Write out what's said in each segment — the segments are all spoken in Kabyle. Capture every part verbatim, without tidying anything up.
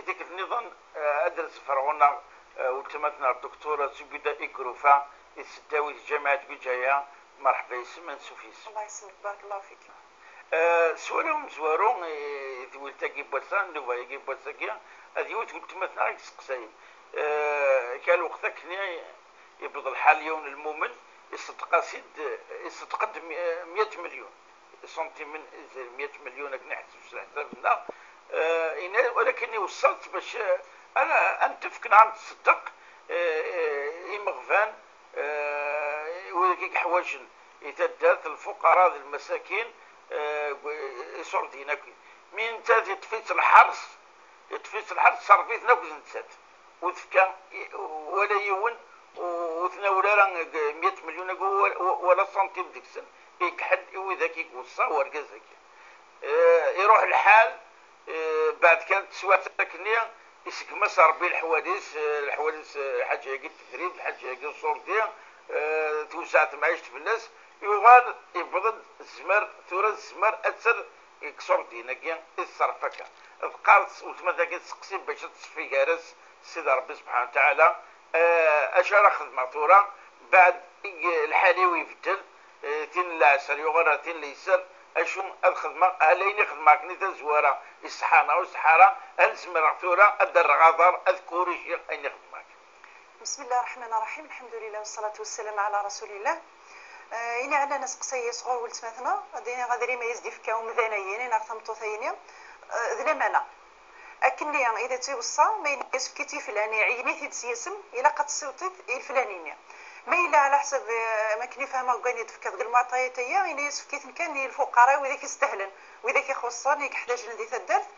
Tikkelt nniḍen, eh, ad d-tefreɣ-aneɣ, eh, weltma-tneɣ Dr Zubida Igrufa, i tesdawit Ǧamiɛat Bǧaya. Merḥba yes-m, ansuf yes-m. Allah yesselmek, barakallahu fik. Eh, sswal-iw amezwaru i tewwilt-agi n wass-a, nnuba-agi n wass-agi, ad yiwet weltma-tneɣ i yesseqsayen. Eh, kra lweqt akken i yewweḍ lḥal, yiwen n lmumen iṣeddeq-as-id, iṣeddeq-d mi-, meyya milyun. Iṣuntimen, meyya milyun akken iḥseb s leḥsab-nneɣ. Eh, yenna-, walakin iweṣṣa-tt bac, eh, ara, ad n-tefk neɣ ad n-tṣeddeq, eh, eh, imeɣban, eh, wid i yeḥwaǧen, i taddart, lfuqara d lmasakin, eh, iṣurdiyen akk. Mi nettat iṭṭef-itt lḥers, iṭṭef-itt lḥers, ṣerref-iten akk d nettat. Ur tefka i, wala yiwen, ur tnawel ara deg meyya milyun-agi, wala, wala santim deg-sen. Iqeḥ-d i widak i iweṣṣa wergaz-agi. Eh, iruḥ lḥal, eh, beɛd kan teswiɛt akkenni, iseggem-as Ṛebbi leḥwal-is, eh, leḥwal-is, eh, lḥaǧa-agi n tefrit, lḥaǧa-agi n ṣurdi, eh, tewseɛ temɛict fell-as, yuɣal yewweḍ-d zzmer, tura tezmer ad terr deg iṣurdiyen-agi i teṣṣerref akka. Teqqar-d weltma-tagi, tesseqsi bac ad teṣfi gar-as Sidi Ṛebbi subḥanahu wa taɛala, eh, acu ara xedmeɣ tura, beɛd i lḥal-iw ibeddel, eh, tin n leɛṣer yuɣal ɣer tin n leyser, acu ad xedmeɣ? Hal ayen i xedmeɣ akken i tazwara iṣeḥḥa neɣ ur iṣeḥḥa ara? Hal zemreɣ tura ad d-rreɣ aḍar, ad kurijiɣ ayen i xedmeɣ akken? بسم الله الرحمن الرحيم، الحمد لله والصلاة والسلام على رسول الله. Eh, ini ɛlan aseqsay sɣur weltma-tneɣ, ad iniɣ adrim ay as-d-ifka umdan-ayini neɣ tameṭṭut-ayini, eh, d lamana. Akkenni i d tt-iweṣṣa, ma yenna yessefk-itt i flan, iɛeyyen-it-id s yisem, ilaq ad tessiwḍeḍ i leflani-nni. Ma yella ɛla ḥsab, eh, ma akken i fehmeɣ deg wayen i d-tefkiḍ deg lmuɛṭayat-aya, yenna yessefk-iten kan i lfuqara, widak i stahlen, widak i xuṣṣen, i yeḥtaǧen di taddart,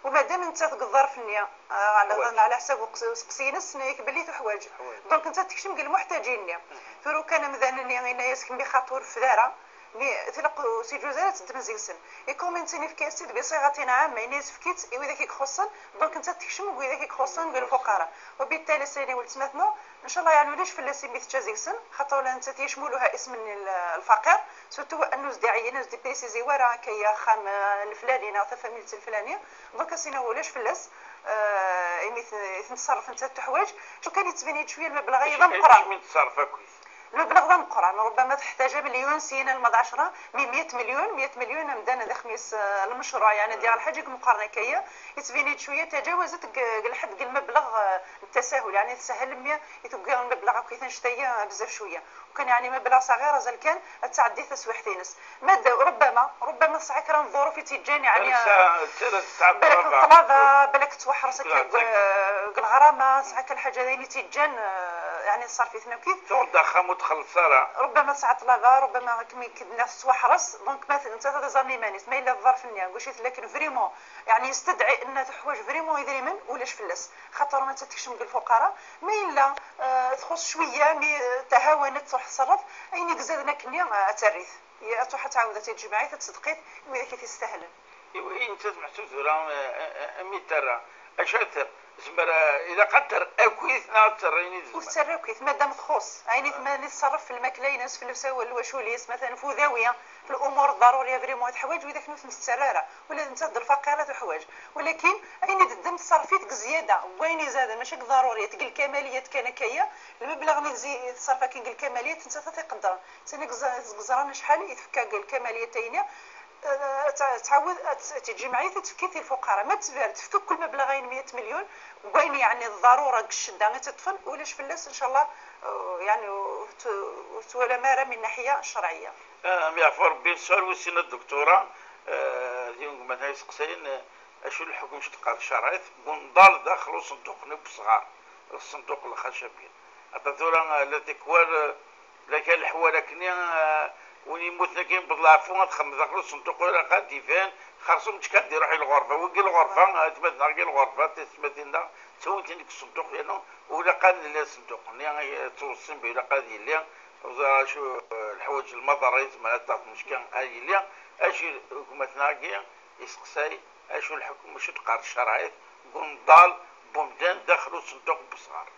u madam nettat deg ḍḍerf-nni, eh, ɛla, ɛla ḥsab uqs-, useqsi-ines, tenna-yak belli tuḥwaǧ. Donc nettat tekcem deg lmuḥtaǧin-nni. Tura ukan amdan-nni yenna-yas kemm xaṭi ur rfed ara, mi tilaq ur s-iǧuz ara ad teddem seg-sen. I kumintin ifka-yas-tt-id bi ṣiɣatin ɛamma, yenna yessefk-itt i widak i ixuṣṣen, donc nettat tekcem deg widak i ixuṣṣen deg lfuqara. Wa bittali sani weltma-tneɣ, ncallah yeɛni ulac fell-as imi tečča seg-sen, xaṭer ula nettat yecmuluha isem-nni l-, lfaqir, surtout wa annu s-d-iɛeyyen, ur s-d-iprisizi wara akka ya axxam, eh, leflani neɣ tafamilt leflani, donc as-iniɣ ulac fell-as, eh, imi t-, i ten-tṣerref nettat tuḥwaǧ, cu kan yettbin-iyi-d cwiya lmebleɣ-agi d ameqqran. Acu kan yettbin teṣṣerref akk-it? Lmebleɣ d ameqqran, ربما teḥtaǧ amelyun, syin alma d ɛecra, mi meyya milyun, meyya milyun amdan ad ixem-is, eh, lmecruɛ, yeɛni ad yaɣ lḥaǧa i imeqqren akka-ya, yettbin-iyi-d cwiya tajawazet deg, deg lḥedd, deg lmebleɣ, eh, n tasahul, yeɛni teshel mmi i tewwi lmebleɣ akk-it annect-aya, eh, bezzaf cwiya. Ukan yeɛni mebleɣ saɣir, azal kan ad tɛeddi taswiḥt-ines. Ma d-, ربما، ربما tesɛa kra n ḍḍuruf i tt-yeǧǧan, yeɛni, balak tesɛa, tesɛa balak ṭṭlaba, ṭṭlaba, balak tettwaḥres akka deg, deg lɣrama, tesɛa kan lḥaǧa d ayen i tt-yeǧǧan, eh, yeɛni tṣerref-iten akkit. Tuɣ-d axxam ur txelleṣ ara. ربما tesɛa ṭṭlaba, ربما akken i k-d-nniɣ tettwaḥres, donc ma t-, nettat ad iẓer iman-is, ma yella ḍḍerf-nni, deg wacu i tella akken vraiment, yeɛni yestedɛi anna teḥwaǧ vraiment idrimen, ulac fell-as. Xaṭer ma nettat tekcem deg lfuqara, ma yella, eh, txuṣ cwiya, mi, eh, tahawanat truḥ tṣerref, ayen i izaden akkenni, eh, ad terr-it. Ad truḥ ad tɛawed ad tt-id-tejmeɛ, ad tṣeddeq-it i widak i t-istahlen. I, i nettat meḥsub tura, eh, eh, eh, mi terra, acu ad terr? Tezmer, eh, ilaq ad terr akkit neɣ ad terr ayen i tezmer? Ur terr akkit, madam txuṣ. Ayen i tman i tṣerref f lmakla-ines, f lewsawal, lwacul-is, matalan f udawi, f lumuṛ ḍaruriya vraiment teḥwaǧ, widak ur ten-tettarra ara. Ula d nettat d lfaqir ad tuḥwaǧ. Walakin ayen i d-teddem tṣerref-it deg zzyada, deg wayen izaden, mačči deg ḍaruriyat, deg lkamaliyat kan akka-ya, lmebleɣ-nni i teṣṣerref akken deg lkamaliyat, nettat ad t-iqeddren. Tini deg ẓ-, deg ẓran acḥal i tefka deg lkamaliyat-ayni, eh, ad tɛawed ad tt-, ad tt-tjemɛit, ad tefk-it i lfuqara. Ma tezmer tefk akk lmebleɣ-ayen meyya milyun, deg wayen yeɛni d ḍarura, deg ccedda i tt-iṭṭfen, ulac fell-as, ncallah, eh, yeɛni ur t-, ur twalam ara min naḥya ccerɛiyya. Ah, am yeɛfu Rebbi, ssual wis sin a dduktura, eh, d yiwen n gma-tneɣ yesteqsayen, eh, acu lḥukm, acu teqqar tcerɛit, deg unḍal daxel uṣenduq-nni n wesɣar, ṣenduq lxacabi. Ata tura, eh, la tikwal, eh, la kan leḥwal akkenni, eh, win yemmuten akken yewweḍ leɛfu ad xedmen daxel uṣenduq, ur ilaq ad d-iban, xerṣum mačči kan ad d-iruḥ i lɣerba. Wigi lɣerba, eh, atmaten-nneɣ deg lɣerba, tiyessetmatin-nneɣ, ttawin-ten deg uṣenduq, yernu ur ilaq ad nli aṣenduq-nni, eh, ttweṣṣin bi ilaq ad yili, ur ẓriɣ acu, eh, leḥwayeǧ lmaḍerra yezmer ad taɣeḍ mecka ad yili. Acu gma-tneɣ-agi iseqsay, acu lḥukm, acu teqqar tcerɛit deg unḍal n umdan daxel uṣenduq n wesɣar?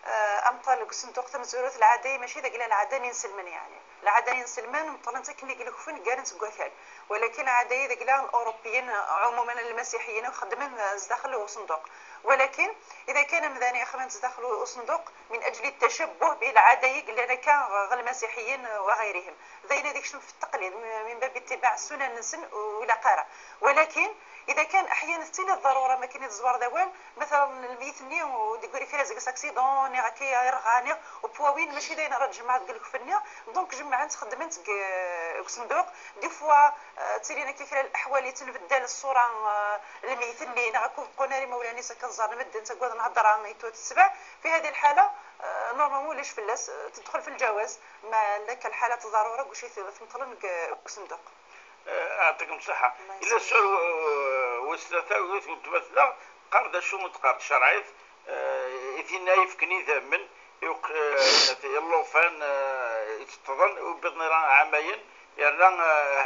Eh, amḍal deg uṣenduq tamezwarut, lɛada-yi mačči d agla n lɛada n inselmen, yeɛni lɛada n inselmen meṭṭlen-tt akken i ilekfen, ggarent deg wakal, walakin lɛada-yi d agla n Urupiyen, ɛumuman lmasiḥiyin, xeddmen, eh, zdaxel uṣenduq. ولكن إذا كان مداني خمنت داخل صندوق من أجل التشبه بالعادة يقل لك غ-، المسيحيين وغيرهم، ذين هذيك شنو في التقليد من باب اتباع السنن نسن ولا قارة. ولكن إذا كان أحيانا تيني الضرورة ما كاين الزوار ذوال، مثلا الميت ني وديكوري في رزق ساكسيدون ني غاكي يرغاني وبواوين ماشي داين راه تجمع تقول لك فنيا. دونك جمعت خدمت ك-، صندوق دي فوا، آه، تسيرينا كي كلا الأحوال يتنبدل الصورة، آه، الميت ني نغاكو قوناري مولاني سكنزار مدن تقول نهضر عن يتو تسبع. في هذه الحالة، آه، نورمالمون ليش فلاس، آه، تدخل في الجواز، ما لك الحالة الضرورة كل شيء تمطلن صندوق. Yeɛṭikum ṣṣeḥḥa. Yella ssual wis tlata, wis weltma tella, qqar d acu n tqart tcerɛit i tinna yefken idammen i llufan iteṭṭḍen i ubiḍ n Iran ɛamayen, yerna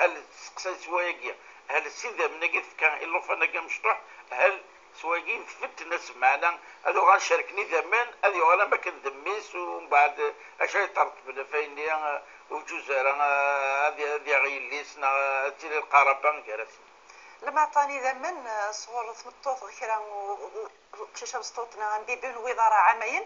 hal testeqsay s wayagi, hal s idammen-agi tefka i llufan-agi amecṭuḥ, hal s wayagi tfetten-as, meɛna ad uɣalen cerken idammen, ad yuɣal am akken d mmi-s, u mbeɛd acu ay ṭerṭben ɣef ayenni, ur yeǧǧuz ara ad yaɣ yelli-s neɣ ad tili lqaraba gar-asen. Lmeɛṭa n idammen sɣur tmeṭṭut ɣer kra n uqcic amesṭuṭ neɣ ambibi n wiḍ ara ɛamayen,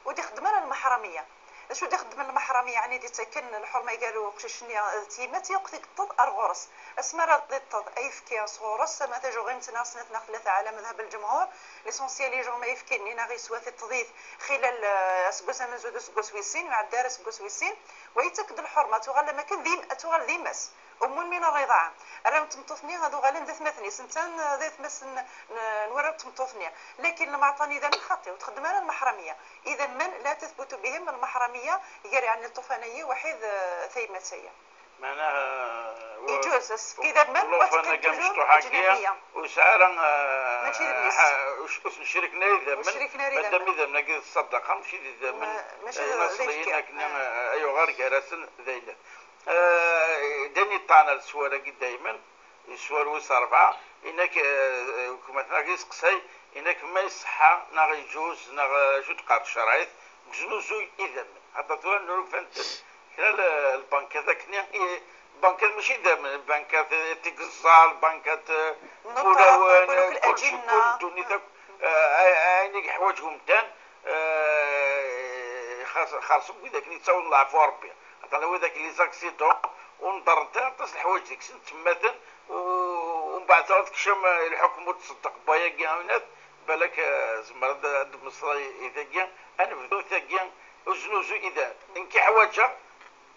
ur d-ixeddem ara lmeḥramiya. D acu d-ixeddem lmeḥramiya? Yeɛni d-ittaken lḥurma gar uqcic-nni d tyemmat yakk i yeṭṭeḍ ar ɣur-s. Asmi ara d-iṭṭeḍ ayefki sɣur-s, ama tajuɣimt neɣ snat neɣ tlata ɛla madhab lǧemhur, l'essentiel ijuɣ ma ayefki-nni neɣ yeswa tiṭṭḍit xilal aseggas amenzu d useggas wis sin, ur iɛedda ara aseggas wis sin, wa yettak-d lḥurma, tuɣal am akken d yem-, tuɣal d yemma-s. Ummun min rriḍaɛa. Arraw n tmeṭṭut-nni ad uɣalen d atmaten-is, netta d atmaten n warraw n tmeṭṭut-nni. Lakin lmeɛṭa n idammen xaṭi, ur txeddem ara lmeḥramiya. Idammen la tethbutu bihim lmeḥramiya gar yeɛni llufan-ayi waḥid tayemmat-ayi. Meɛna yeǧuz ad s-tefk idammen wa tefk-d toujours ajnabiya. Ur yesɛi ara, mačči d mmi-s. Ur ten-criken ara idammen, madam idammen-agi d ṣṣadaqa, mačči d idammen ineṣliyen akken ay uɣal gar-asen d ayla. D ayen yeṭṭɛen ar sswal-agi daymen, sswal wis rebɛa, inak, gma-tneɣ iseqsay, inak ma iṣeḥḥa neɣ iǧuz neɣ acu d-teqqar tcerɛit deg uznuzuy idammen. Xaṭer tura nurufant kra lbankat akkenni, lbankat mačči idammen, lbankat tigeẓẓal, lbankat wulawen, kulci, kul ddunit akk, ayen i yeḥwaǧ umdan, xerṣum wid akken yettawḍen leɛfu Rebbi. Atan widak les accidents ur nḍerrent ara aṭas leḥwayeǧ deg-sen, ttemmaten, u mbeɛd tura tekcem lḥukm ur tṣeddeq n wayagi, ɛiwnat, balak zemreɣ ad d-mmeslayeɣ i tagi, ad nebdu tagi, uznuzu idan. Nekk i ḥwaǧeɣ,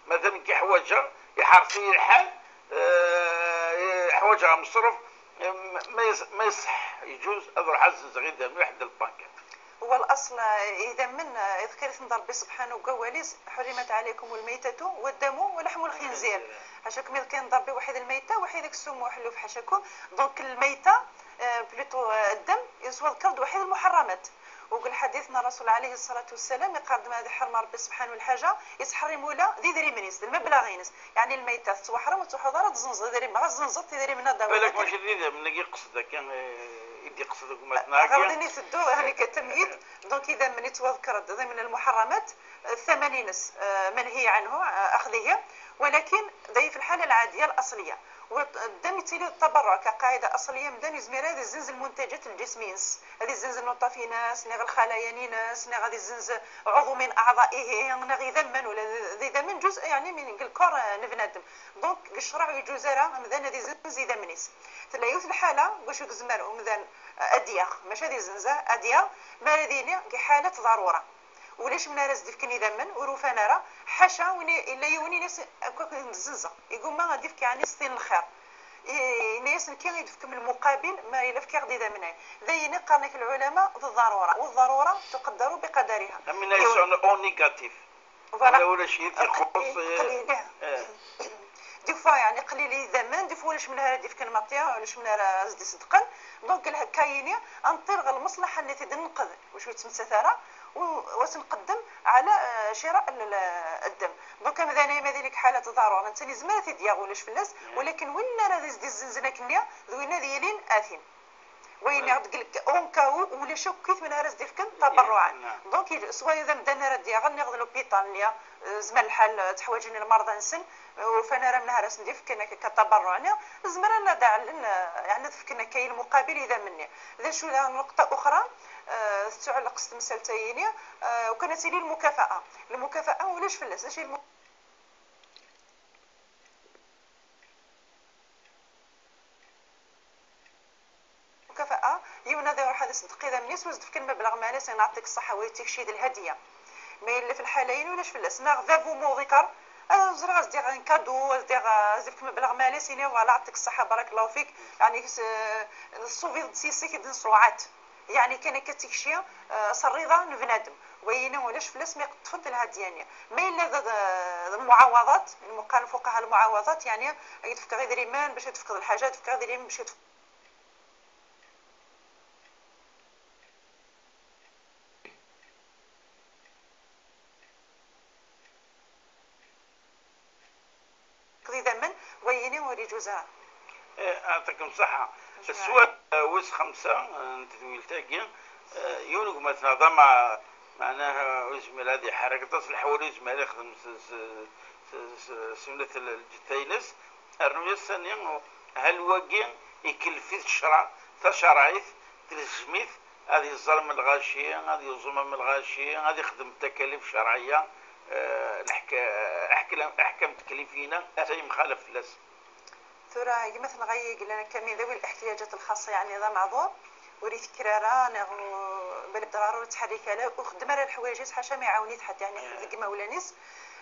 matan nekk i ḥwaǧeɣ, iḥerṣ-iyi lḥal, ḥwaǧeɣ ameṣruf, ma iṣeḥ, yeǧuz ad ruḥeɣ ad zzenzeɣ idammen uḥd lbankat. هو الأصل إذا من إذ كان ثم ربي سبحانه وقواليس حرمت عليكم الميتة والدم ولحم الخنزير. حاشاكم إذا كان ضربي واحد الميتة واحد السم وحلوف حاشاكم. دونك الميتة، بلوتو الدم يسوى الكرد واحد المحرمات. وقال حديثنا الرسول عليه الصلاة والسلام يقدم هذه حرمة ربي سبحانه الحاجة يتحرم ولا ذي ذري منيس المبلغ ينس. يعني الميتة تتوحرم وتحضر تزنزل ذري ما زنزل ذري من هذا. بالك ماشي ذي ذري من يقصد كان يدي يقصد ما تناقي. غادي يسدو يعني كتمهيد. دونك إذا من يتوذكر ضمن المحرمات الثمن ينس منهي عنه أخذه، ولكن ضعيف الحالة العادية الأصلية. والدم يتيلي التبرع كقاعدة أصلية من دم يزمير هذه الزنز المنتجات الجسمينس، هذه الزنز النطافينس نغ الخلايا نينس نغ هذه الزنز عضو من أعضائه نغ يذمن ولا ذي ذمن جزء يعني من الكور نبنادم. دونك الشرع يجوز راه مدان هذه الزنز يذمنيس. تلا يوث الحالة واش يزمر ومدان أدياغ ماشي هذه الزنزة أدياغ، ما هذه كي حالة ضرورة. ولاش من راس ديفكن إذا من وروفان راه حاشا وين إلا يوني ناس أكوك الزنزة يقول ما غادي يفكي عني ستين الخير. إيه، الناس كي يدفك من المقابل ما إلا فكي غادي ذا منها. ذيني قال لك العلماء بالضرورة، والضرورة تقدر بقدرها. من يسون او نيجاتيف. Voilà. ولا شيء يخص. دي فوا يعني قليل يذمن، دي فوا ولاش من هذا ديفكن مطيا ولاش من هذا زدي صدقن. دونك كايني انطير غير المصلحه اللي تدنقذ واش يتمسى ثرى، وتنقدم على، آه، شراء ال-، ال-، الدم. دونك مثلا ما ذلك حاله ضرورة ثاني زمان تيديا ولاش فلاس، ولكن ولا راه دي الزنزنه كنيا ذوينا ذيالين اثيم. وين يقول لك اون كاو Acu akkit win ara s-d-ifken taberruɛan. Donc, il- soit d amdan ara d-yaɣen, neɣ d l'hôpital-nni, eh, zmer lḥal, eh, ttḥwaǧen lmerḍa-nsen, eh, ufan ara menhu ara sen-d-ifken akka taberruɛ-nni, zmer ad d-ɛellen, eh, yeɛni ad fken akka i lmuqabil idammen-nni. D acu daɣen nnuqṭa uxra, eh, tettuɛelleq s temsalt-ayini, eh, u kan ad tili lmukafa'a. Lmukafa'a ulac fell-as. D acu i lmu- Mukafa'a, yiwen ad iruḥ ad iṣeddeq idammen-is, u ad s-d-fken mebleɣ malis, neɛṭik ṣṣeḥḥa, wa yettikci d lhadiya. Ma yella fi lḥala-inu, ulac fell-as. Neɣ bab umuḍ ikker, ah, ẓriɣ, ad s-d-yaɣ un cadeau, ad s-d-yaɣ, ad s-d-yefk mebleɣ malis, ini, voilà, ɛṭik ṣṣeḥḥa, barakallahu fik. Yeɛni, s-, tṣubiḍ-d s yis-k i d-nesruɛat. Yeɛni kan akka d tikci, eh, s rriḍa n bnadem. Wayini ulac fell-as mi qeṭṭfent lhadiya-nni. Ma yella d, d, d lmuɛawaḍat, lmuqal fuqaha lmuɛawaḍat, yeɛni ad d-fkeɣ idrimen bac ad d-fkeḍ lḥaǧa, ad d-fkeɣ idrimen bac ad d-fkeḍ idammen, wayini ur iǧuz ara. Eh, yeɛṭikem ṣṣeḥḥa. Sswat, eh, wis xemsa, eh, n tedwilt-agi, eh, yiwen n gma-tneɣ d ama-, meɛnaha ur yezmir ad iḥerrek aṭas n leḥwal, ur yezmir ad ixdem s, s, s, s, s sunnat l-, lǧetta-ines, rnu-yas sani, hal wagi ikellef-it ccṛeɛ, tacerɛit, telzem-it ad yeẓẓal am lɣaci, ad yuẓum am lɣaci, ad ixdem takalif cerɛiyya, eh, leḥk-, aḥkam, aḥkam teklifina, ata yemxalaf fell-as. Tura, gma-tneɣ ay yellan akka mi d awi liḥtiyajat lxaṣa, yeɛni d ameɛḍur, ur itekker ara, neɣ u-, bala ddrar ur yettḥerrik ara, ur ixeddem ara leḥwayeǧ-is, ḥaca ma iɛawen-it ḥedd, yeɛni ḥedd deg imawlan-is.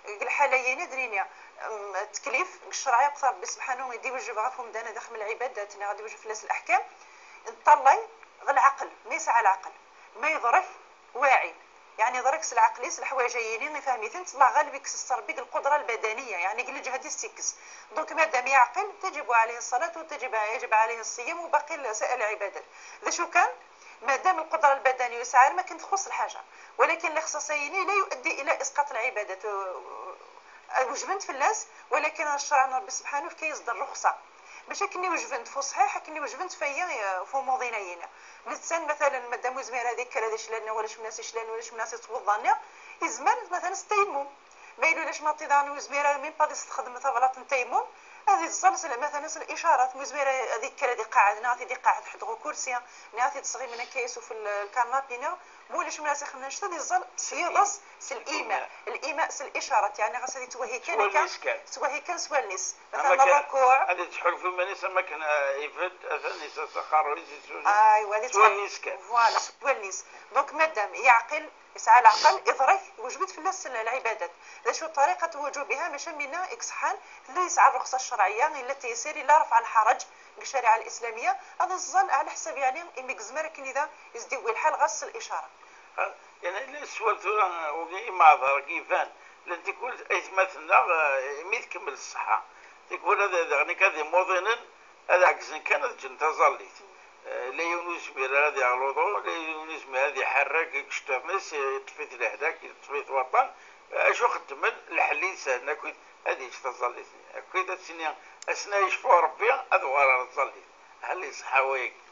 Deg lḥala-yini, ad d-nini, mm, tteklif deg ccreɛ akk Rebbi subḥanahu i d-iwejjeb ɣef umdan ad ixdem lɛibadat, neɣ ad iwejjeb fell-as leḥkam, neṭṭallay ɣer lɛaqel, ma yesɛa lɛaqel, ma yeḍrek, waɛi. Yeɛni, yeḍrek s lɛaqel-is leḥwayeǧ-ayini, ifhem-itent, Allah ɣaleb, ikkes-as Rebbi deg lqudra lbadaniya, yeɛni deg leǧhed i s-tt-ikkes. Donc, madam yeɛqel, تجب عليه الصلاة وتجب، يجب عليه الصيام وباقي سائر العبادات. D acu kan, madam lqudra lbadaniya yesɛa, ma kan txuṣ lḥaǧa. Walakin lixṣaṣ-ayini la yuaddi ila isqaṭ lɛibadat, uh, wejbent fell-as, walakin ccreɛ n Rebbi subḥanahu yefka-yas-d rruxṣa. Mačči akken i wejbent f uṣḥiḥ, akken i wejbent f ayi, eh, f umuḍin-ayini. Nettan, matalan, madam ur yezmir ad ikker ad iclal, neɣ ulac mnas iclal, ulac mnas ittweḍḍan, neɣ yezmer, matalan, s tayammum. Ma yella ulac maḍi daɣen ur yezmir ara même pas ad yessexdem tablaḍt n tayammum, ad iẓẓal s, matalan, s licarat, ma ur yezmir ad ikker ad iqeɛɛed, neɣ ad t-id-iqeɛɛed ḥedd ɣer ukursi, neɣ ad t-id-sɣimen akka-yas uf lkarnapi, neɣ ma ulac mnas ixdem annect-a, ad iẓẓal s yiḍes, s lima. Lima. Lima s licarat, yeɛni ɣas ad yettwahi kan akka, s wallen-is kan. S wallen-is kan, s wallen-is. Ama kan ad yettḥulfu iman-is, ama kan, ah, ibedd, atan yessers aqerruy-is, yessuzu. Aywa, ad yettḥulfu s wallen-is kan. Voilà, s wallen-is. Donc, madam yeɛqel, yesɛa leɛqel, iḍrek, wejbent fell-as lɛibadat. D acu ṭṭariqat wuǧubiha, maca minna i iṣeḥḥan, tella yesɛa rruxṣa ccerɛiyya, illa taysir, illa rafɛ lḥaṛaǧ deg ccariɛa lislamiyya, ad iẓẓal ɛla ḥsab, yeɛni, imi yezmer akken ida, i s-d-iwwi lḥal ɣas s licarat. Ha, yeɛni, la sswal tura, wagi imeɛḍar, iban, llan tikwal aytmaten-nneɣ, eh, imi tkemmel ṣṣeḥḥa, tikwal ad, daɣen akka d imuḍinen, ad ɛeggzen kan ad ǧǧen taẓallit. Eh, la yiwen ur yezmir ara ad yaɣ luḍu, la yiwen ur yezmir ad iḥerrek iceṭṭiḍen-is, yeṭṭef-it lehlak, yeṭṭef-it waṭṭan. Acu xeddmen? Lḥell-nsen akkit ad yečč taẓallit-nni. Akkit ad tini, ass-n ad yecfu Rebbi, ad uɣaleɣ ɣer tẓallit. Hal iṣeḥḥa wayagi?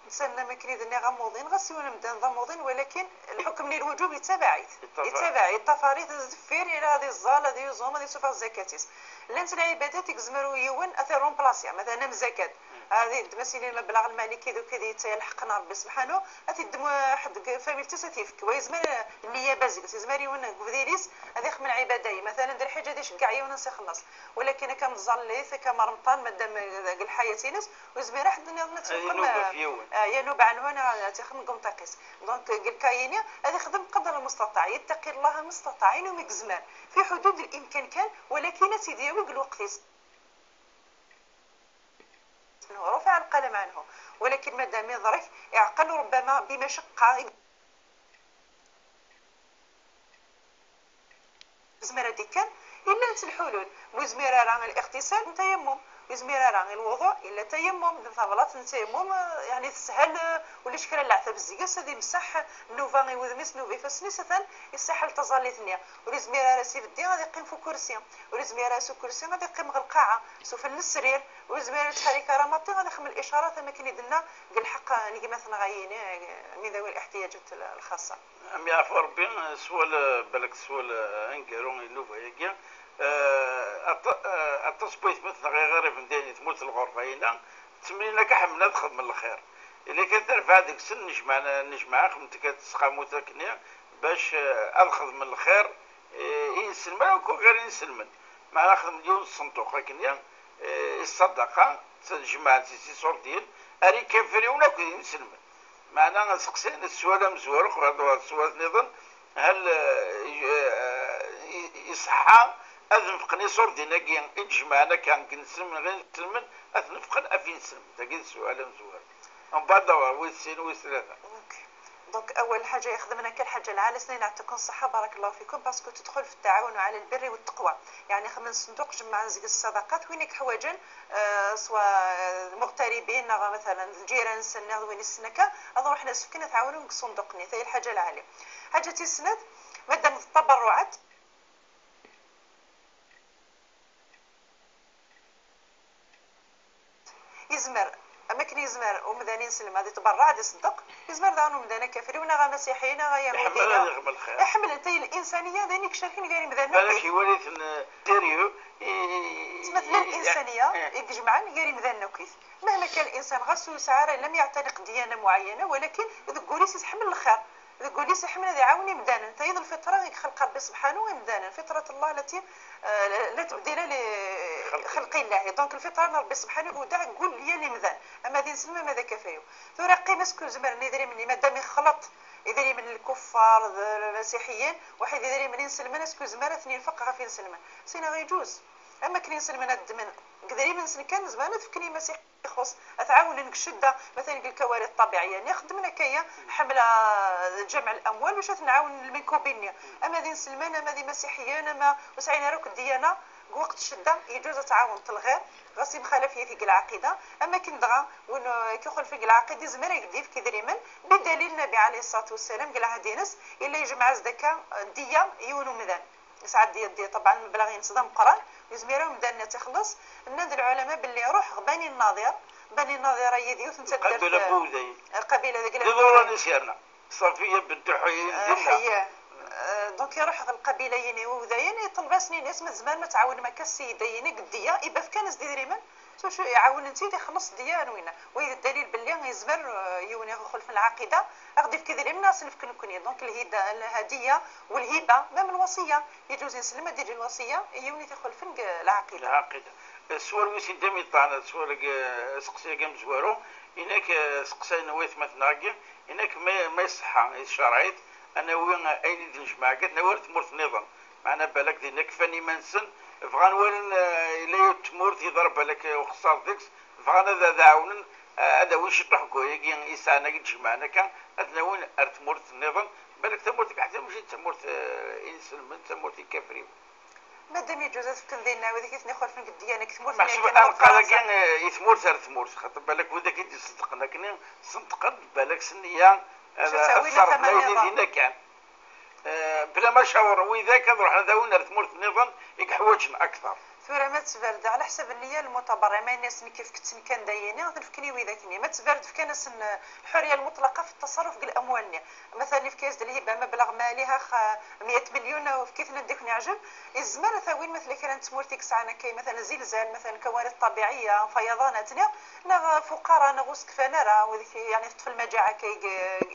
Nsan am akken i d-nniɣ amuḍin, ɣas yiwen amdan d amuḍin, walakin lḥukm n lwuǧub yettabaɛ-it. Yettabaɛ-it. Yettabaɛ-it, yeṭṭafar-it deffir, ila ad iẓẓal, ad yuẓum, ad yessufeɣ zzakat-is. Llant lɛibadat i yezmer yiwen ad t-irumplasi, matalan am zzakat. Ad yeddem asilil meblaɣ lmali kid u kid, yetta lḥeqq n Rebbi subḥanu, ad t-yeddem ḥedd deg familt-is ad t-yefk. Wa yezmer nniya bazeg, yezmer yiwen deg ubdil-is ad ixdem lɛibada-yi. Matalan, d lḥaǧa ad iceggeɛ yiwen ad s-ixelleṣ. Walakin akka am tẓallit, akka am remṭan, madam deg lḥayat-ines, ur yezmir ḥedd nniḍen ad t-ixdem, ah, yanuba ɛenhu neɣ ad t-ixdem deg umṭiq-is. Donc, deg lkayini, ad ixdem qadr lmustaṭaɛ, yettaqi Llah mustaṭaɛ, ayen umi yezmer, fi ḥudud limkan kan, walakin ad t-id-yawi deg lweqt-is. رفع القلم عنه. ولكن madam iḍrek, iɛqel ربما بمشقة, yezmer ad d-ikker, llant lḥulul. Ur yezmir ara الاغتسال, tayammum. Ur yezmir ara lwuḍu, illa tayammum. D tablaḍt n tayammum, eh, yeɛni teshel, eh, ulac kra n leɛtab zeg-s, ad imseḥ nnuba i wudem-is, nnuba ifassen-is, atan iseḥḥel taẓallit-nni. Ur yezmir ara s ibeddi ad iqqim f ukursi, ur yezmir ara s ukursi ad iqqim ɣer lqaɛa, s ufel n srir, Ur yezmir ad yettḥerrik ara maḍi, ad ixdem licarat am akken i d-tenna deg lḥeqq n gma-tneɣ-ayi, eh, min ذوي الاحتياجات الخاصة. Am yeɛfu Rebbi, swal, balak swal aneggaru i nnuba-agi, eh, aṭ-, eh, aṭas n waytmaten neɣ iɣerriben dayen di tmurt n lɣerba-ina, ttemlin akka ḥemmlen ad xedmen lxir. Illa kan tarbaɛt deg-sen nejmeɛ, nejmeɛ axemt kan tesqamut akkenni bac, eh, ad xedmen lxir, eh, i yinselmen akk ɣer yinselmen. Meɛna xedmen yiwen n ṣṣenduq akkenni, eh, i ṣṣadaqa, jemɛen-tt s iṣurdiyen, ar ikafriwen akk d yinselmen. Meɛna ad seqsin, sswal amezwaru, xeḍ sswal nniḍen, hal, eh, eh, i-, iṣeḥḥa ad nefqen iṣurdiyen-agi i d-jemɛen akka deg yinselmen, ɣer yinselmen, ad t-nefqen ɣef yinselmen? Dagi d sswal amezwaru. Mbeɛd, wis sin, wis tlata. Ok. Donc, أول حاجة يخدمنا كل حاجة العالي، سنين يعطيكم الصحة، بارك الله فيكم، parce que تدخل في التعاون على البر والتقوى. يعني، خمن صندوق جمع زق الصدقات، وين يحوجن، آه، سواء المغتربين، نغ مثلًا الجيران، سنة وين السنكة، هذا روحنا سكنا تعاونوا من الصندوق ني، هي الحاجة العالية. حاجة السند، مادام التبرعات، يزمر، أما كان يزمر ومدان ينسلم هذه تبرع، هذه صدق، يزمر داون ومدان كافر، ونا غا مسيحيين، غا يهوديين. يحمل، يحمل الخير. يحمل أنت الإنسانية، ذاني كشاكين غير مدان بالك نقي. يولي ثن-، سيريو، ي-، تمثل ي-، الإنسانية، إيه. يجمعن غير مدان نقيث. مهما كان الإنسان، غا سو سعارة لم يعتنق ديانة معينة، ولكن ذكوري سيتحمل الخير. Deg wul-is iḥemmel ad iɛawen imdanen. Tayeḍ lfitra i yexleq Ṛebbi subḥanahu imdanen. Fitrat Allah lati, eh, la tebdila li xalqi Llah. Donc lfitra n Ṛebbi subḥanahu iwdeɛ deg wul n yal imdan. Ama d inselmen, ama d akafriw. Tura qqim asku zemren idrimen-nni, madam ixleṭ idrimen n lkuffar d lmasiḥiyin, waḥid idrimen inselmen, asku zemren ad ten-infeq ɣef inselmen. Sina ɣ iǧuz. Am akken inselmen ad ddmen deg idrimen-nsen kan, zemren ad fken i imasiḥiyen. Ixuṣ, ad t-ɛawnen deg ccedda, matalan deg lkawarit ṭṭabiɛiyya-nni, xeddmen akkaya, ḥemmla, eh, ǧamɛ l-amwal bac ad ten-ɛawnen lminkubi-nni. Ama d inselmen, ama d imasiḥiyen, ama ur sɛin ara akk ddiyana, deg weqt ccedda, yeǧuz ad tɛawneḍ lɣir, ɣas imxalaf yati deg lɛaqida, am akken dɣa, win, eh, k-ixulfen deg lɛaqida, izmer ad k-d-yefk idrimen, bidalil Nnabi ɛalayhi ṣṣalatu wassalam, deg lɛahd-ines, yella yejmeɛ-as-d akka, eh, ddiya i yiwen umdan. Yesɛa ddiya, ddiya, ṭebɛen, mebla ɣ-yens d ameqqran, ur yezmir ara umdan ad t-ixelleṣ. Nnan-d lɛulama belli iruḥ ɣ Bani Nnaḍir, Bani Nnaḍir-ayi d yiwet n taddart, lqabila n Wudayen. Lqabila deg iḍuran i s-yerna. Ṣafiya bint Ḥuyayn, eh, dinna. Ḥeyya. Eh, donc iruḥ ɣ lqabila-yini Wudayen, iṭleb-asen, ini-as ma tzemrem ad tɛawnem akka ssida-yini deg ddiya, iba fkan-as-d idrimen, s wacu iɛawnen-t-id ixelleṣ ddiya n winna. Wa d ddalil belli yezmer, eh, yiwen ixulfen lɛaqida, ad ɣ-d-ifk idrimen, ad s-nefk nekkni. Donc lhida-, lhadiya, والهبة، même الوصية، يجوز ينسلم هاد يجي الوصية، يوني تاخذ الفنق العقيدة. العقيدة. السؤال وين سيدي ميطان، السؤال ك-، سقسي كم زوارو، إنك، آه، سقسي نويت مثلا كي، إنك ما، ما يصح، يشرعيت، أنا وين أين يدن جماعة، قلت نوير تمرت نظام. معنا بالك دينك فاني ما نسن، فغان وين، آه، إلا يتمرت يضرب لك وخسار ديكس، فغان هذا داون، آه، هذا وين شطح كويك، يسعنا يتجمعنا كان، أتناون أرتمرت نظام، بالك تمورتك حتى ماشي تمورت، آه، إنسلمن، تمورت كافرين. مادام يجوز تفكن دينا وذيك اثنين خلفن قد ديالك تمورت. محسوب أنا قال فرنسا. كان، آه، يثمورت أرتمورت، خاطر بالك وذاك يدي صدقنا كني صدقت بالك سنية، آه، تساوي لنا الصرف ثمن لا يدي نظام. دينا كان. آه، بلا ما شاور وذاك نروح نداون أرتمورت نظام يك حواجن أكثر. ثورة ما تبرد على حسب النية المتبرع، ما الناس كيف كتن كان داينين، غادي نفكني وذاك النية. ما تبرد كان الحرية المطلقة في التصرف بالأموال. مثلًا في كاس د الهبة مبلغ مالي هاخ مية مليون، وفكيت نديك نعجب. الزمالة ثاوين مثلًا كان تمورتي كسعنا كاين مثلًا زلزال، مثلًا كوارث طبيعية، فيضانات، نغ فقراء، نغ وسكفان راه، وذيك يعني طفل مجاعة كاي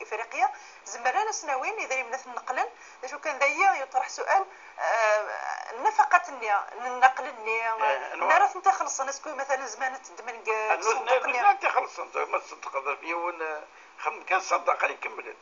إفريقيا. زمرنا سناوين إذا يمنا نقلن، شو كان دايا يطرح سؤال، آه، النفقة النية، النقل النية، إيه، نوع. نرى ثنتا خلصنا، سكون مثلًا زمان تدمن ق-، النوز-، صندوق النية. النوز-، أنت خلص أنت، ما تصدق هذا في يوم، آه، خم كان صدق اللي كملت.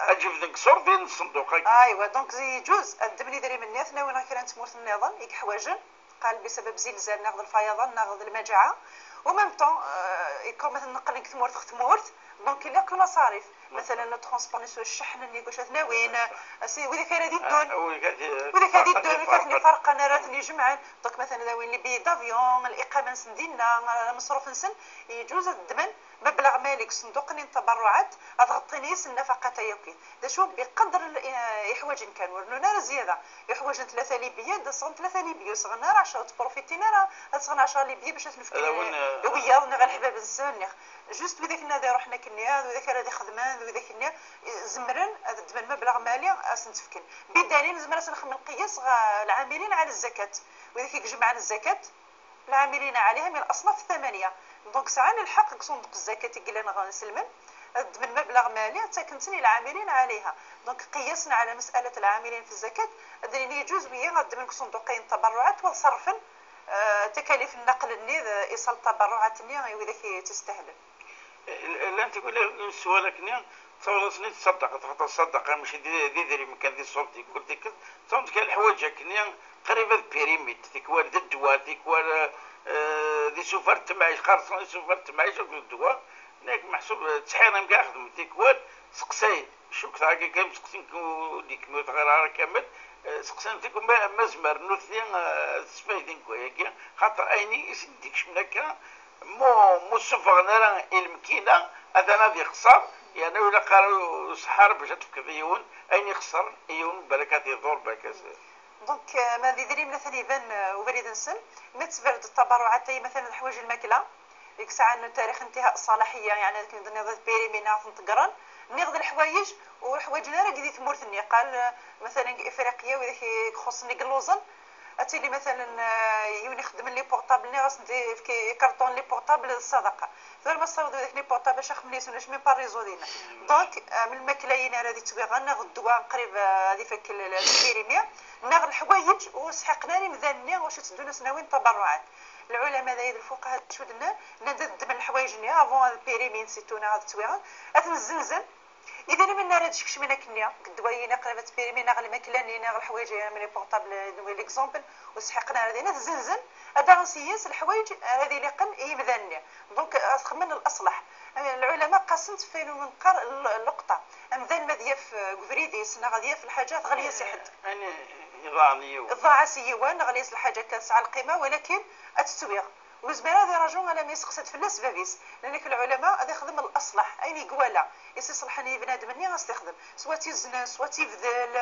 أجيب ذنك صور ديال الصندوق هاكي. ايوا، دونك يجوز الدبني دري من ناثنا وين كانت تمورت النظام يك حواجن، قال بسبب زلزال ناخذ الفيضان ناخذ المجاعة، ومام طون، آه، يكون مثلًا نقل لك ثمورت خ ثمورت، دونك اللي ياكل مصاريف، مثلًا الترونسبور نسوا الشحن اللي يقول شاثنا وين، آه، سي وذاك هذا يدون. آه، وذاك هذا، وذاك هذا يدون، فرق، كاتني فرق. فرق، أنا راتني جمعان، دونك مثلًا ذا وين لي بي دافيون، الإقامة نسن دينا، آه، مصروف نسن، يجوز الدمن. Mebleɣ mali deg ṣṣenduq-nni n taberruɛat ad ɣeṭṭin yis nnafaqat-a yakk. D acu? Biqadr l-, eh, iḥwaǧen kan, ur rnun ara zzyada. Iḥwaǧen tlata libiya, ad sɣen tlata libiya, ur sɣen ara ɛecṛa, ur ttprufitin ara, ad sɣen ɛecṛa libiya bac ad ten-fken i wiyaḍ neɣ i leḥbab-nsen, neɣ juste widak-nni ad iṛuḥen akkenni, d widak ara d-ixedmen, d widak-nni, eh, zemren ad ddmen mebleɣ mali ad sen-t-fken. Bidali nezmer ad s-nxemmem lqiyas ɣer lɛamilin ɛala zzakat, widak i ijemɛen zzakat, العاملين عليها من الأصناف الثمانية. Donc sɛan lḥeqq deg ṣunduq zzakat i yellan ɣer iselmen, ad ddmen mebleɣ mali, ttaken-ten i العاملين عليها. Donc قياسا على مسألة العاملين في الزكاة, ad d-nini يجوز wiyi ad ddmen deg ṣunduq-ayi n taberruɛat, wa ad ṣerrfen, eh, takalif n nnaqel-nni d iṣal n taberruɛat-nni i widak i tt-istahlen. Llan tikwal n sswal akkenni, tawḍa-ten-id ṣṣadaqa, xaṭer ṣṣadaqa mačči d, d idrimen kan, di ṣṣuṛt di kul tikkelt, tawḍa-d kan leḥwayeǧ akkenni qrib ad périmit, tikwal d ddwa, tikwal, eh, d isufar n temɛict, xerṣen isufar n temɛict akked ddwa, nekk meḥsub, eh, ttḥirin kan xedmen tikwal, seqsayen, cukkeɣ akka kan seqsin ur d-ikmil tɣira ara kamel, eh, seqsayen tikwal ma, ma zemren nutni, eh, ad sfayden deg wayagi, xaṭer ayen i sen-d-ikecmen akka, mu, mu ssufɣen ara i lmekina, atan ad ixṣer, yerna ur ilaq ara useḥḥar bac ad tefkeḍ i yiwen ayen ixṣer i yiwen, balak ad t-iḍur, balak ad s- Donc, eh, ma d idrimen atan iban, eh, ubrid-nsen, ma tettberred taberruɛat-ayi, matalan, leḥwayeǧ n lmakla, i yesɛan tarix intiha ṣṣalaḥiyya, yeɛni akken d-tenniḍ ad périmin, ad ten-ḍeggren, nniɣ d leḥwayeǧ ur ḥwaǧen ara deg di tmurt-nni, qal, eh, matalan, deg Ifriqya, widak i ixuṣṣen, i yelluẓen, ad tili matalan, eh, yiwen ixeddmen les portables-nni, ɣas ad yefk ikarṭunen les portables d ṣṣadaqa. Tura ma tessawḍeḍ widak les portables, acu xemmen-iten, ulac même pas réseau dinna. Donc, eh, am lmakla-yin ara d-ittwiɣen, neɣ ddwa qrib, eh, ad ifak l-, l-, lpirimi, neɣ leḥwayeǧ ur sḥiqen ara imdanen-nni, wacu tteddun ad sen-awin taberruɛat. Lɛulama d ay d lfuqaha d acu d-nnan, nnan-d ad ddmen leḥwayeǧ-nni avant ad pirimin, surtout neɣ ad ttwiɣen, ad ten-zzenzen, idrimen ara d-skecmen akkenni, deg ddwa-yi neɣ qrib ad tpirimi, neɣ lmakla-nni, neɣ leḥwayeǧ, am les portables, newwi l'exemple, ur sḥiqen ara dinna, ad zzenzen, ad d-aɣen s-yes leḥwayeǧ ara d-iliqen i yimdanen-nni. Donc, ad xemmen leṣlaḥ. Lɛulama qasen-t f ayen umi neqqar l-, lluqṭa. Amdan ma ad yaf, eh, deg ubrid-is, neɣ ad yaf lḥaǧa teɣli-as i ḥedd. Iḍaɛen yiwen. Iḍaɛ-as i yiwen, ɣli-as lḥaǧa kan tesɛa lqima, walakin ad tt-ttwiɣ. Ur yezmir ara ad iraǧu alamma yesteqsa-d fell-as bab-is. Llan lɛulama ad ixdem leṣlaḥ, ayen i iwala, i s-iṣelḥen i bnadem-nni ad s-t-ixdem. Soit izna, soit ibdel,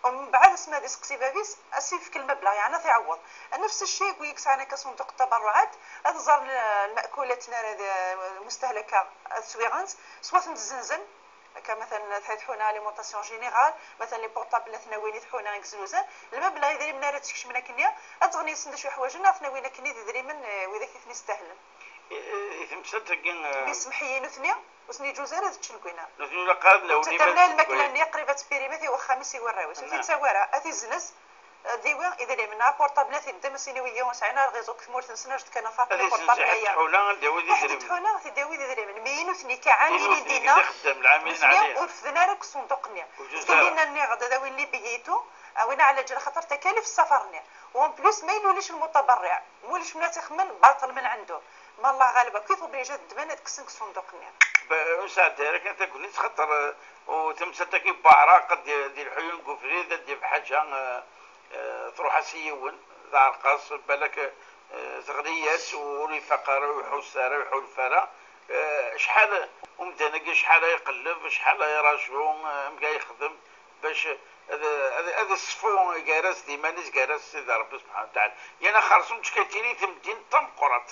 mbeɛd asmi ad iseqsi bab-is, ad s-ifk lmebleɣ, yeɛni ad t-iɛewweḍ. Nefs cci deg wid yesɛan akka ṣunduq n taberruɛat, ad ẓren l-, lmakulat n ara d, mustahlaka ad swiɣen-tt, soit ad ten-zzenzen, akka matalan tḥuna alimentation générale, matalan les portables ad ten-awin i tḥuna i yeznuzen, lmebleɣ idrimen ara d-skecmen akkenni, ad ẓren yes-sen d acu ḥwajen, ad ten-awin akkenni d idrimen, eh, widak i ten-istahlen. I, i, i temsalt-agi, eh, mi semḥ-iyi nutni, ur sen-yeǧuz ara ad ččen deg winna. Nutni ilaq ad nawin iman-nsen deg lmakla-nni qrib ad tpirimet i uxxam-is i warraw-is. Ur t-yettawi ara, ad t-izzenz, ad d-iwi idrimen, apurṭabl ad t-iddem, ad s-iniwi yiwen ur sɛin ara réseau deg tmurt-nsen, ad d-kan afaq n apurṭabl-aya. Ad t-iddem, ad t-id-awi d idrimen. Mi nutni kaɛamilin dinna, nutni ur fden ara deg ṣṣunduq-nni. Deg-nni nniɣ-d ad awin les billets et tout, awin ɛlaǧal xaṭer takalif ssafar-nni. U en plus ma yella ulac lmutaberriɛ, ma ulac win ad t-ixemmen, baṭel min ɛendu. Ma Allah ɣaleb akk i t-obligé ad ddmen ad kksen deg ṣṣunduq-nni. Ur sɛeddi ara kan tagnit xaṭer, eh, u tamsalt-agi n Buɛraq ad d-, d-ilḥu yiwen deg ubrid, ad d-yaf ḥaǧa, eh, eh, truḥ-as i yiwen, d aɛerqas, balak, eh, teɣli-yas, ur ifaq ara, ur iḥuss ara, ur iḥulfa ara. Eh, acḥal umdan-agi, acḥal ay iqelleb, acḥal ay iraǧu, eh, amek ay yexdem bac ad, ad, ad iṣfu gar-as d iman-is, gar-as d Sidi Ṛebbi subḥanahu wa taɛala. Yerna xersum d-tkatili temdint d tameqqrant.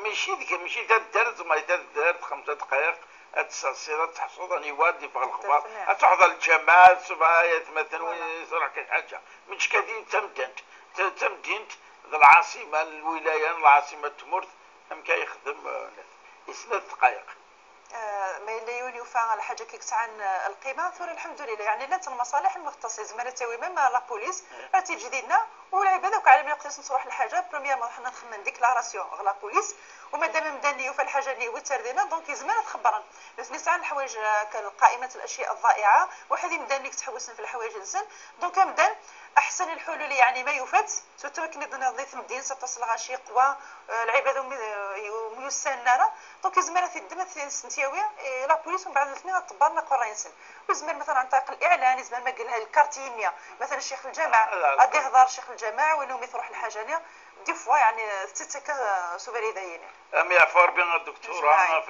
Mačči d, mačči taddart, ma d taddart, xemsa dqayeq, ad tsersiḍ, ad teḥṣuḍ aniwa ad d-iffeɣ lexbar, ad truḥeḍ ɣer lǧameɛ, ṣṣbeḥ, ay atmaten, win iṣruḥ kan ḥaǧa. Mačči kan d tamdint, d tamdint, d lɛaṣima n lwilaya, n lɛaṣima n tmurt, amek ay yexdem, eh, i snat dqayeq. Eh, ma yella yiwen yufa lḥaǧa-agi yesɛan, eh, lqima, tura lḥemdulillah, yeɛni llant lmaṣaliḥ lmuxtaṣa, yezmer ad tawi même la police, ad tt-yeǧǧ dinna, u lɛibad akk ɛlamen iqdisen truḥ lḥaǧa, premièrement ḥna nxemmem déclaration ɣer la police, u madam amdan-nni yufa lḥaǧa-nni yewwi-tt ar dinna, donc yezmer ad t-xebbren. Nutni sɛan leḥwayeǧ, eh, كقائمة الأشياء الضائعة, waḥed imdanen i yettḥewwisen f leḥwayeǧ-nsen, donc amdan aḥsen lḥulul, yeɛni ma yufa-tt, surtout akken i d-tenniḍ di temdint, aṭas n lɣaci, qwa, eh, lɛibad umi, eh, umi ur ssanen ara, donc yezmer ad t-iddem, ad t-yawi i la police, umbeɛd nutni ad ṭebbren aqerray-nsen. Yezmer matalan ɛan ṭariq liɛlan, yezmer ma yella lkarti-nni, matalan ccix lǧameɛ, ad d-ihḍer ccix lǧameɛ, win umi truḥ lḥaǧa-nni, Des fois, yeɛni, tettak-as s ubrid-ayini. Am yeɛfu Rebbi a Duktura Ajmaɛin. Ɣef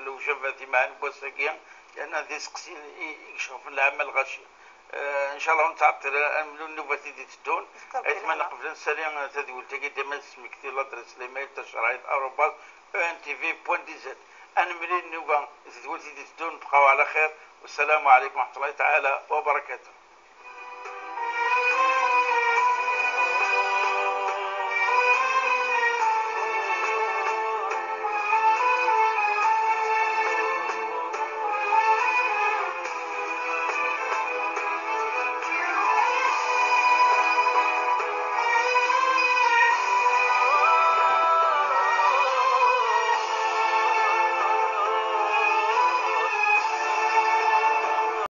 lewjabat imɛan n wass-agi, yerna d iseqsiyen i i iceɣben lɛamma lɣaci. Eh, ncallah ur nettɛeṭṭil ara, ad nemlul nnubat i d-iteddun. Tabɣi Aytma lehna. Neqbel ad nsali, eh, tadwilt-agi dima ad tesmekti ladres limayl tacerɛit arobas E N T V point D Z. Ad nemlil nnuba tadwilt i d-iteddun, bqaw ɛla xir. Wassalamu ɛlaykum wa raḥmatullahi taɛala wa barakatuh.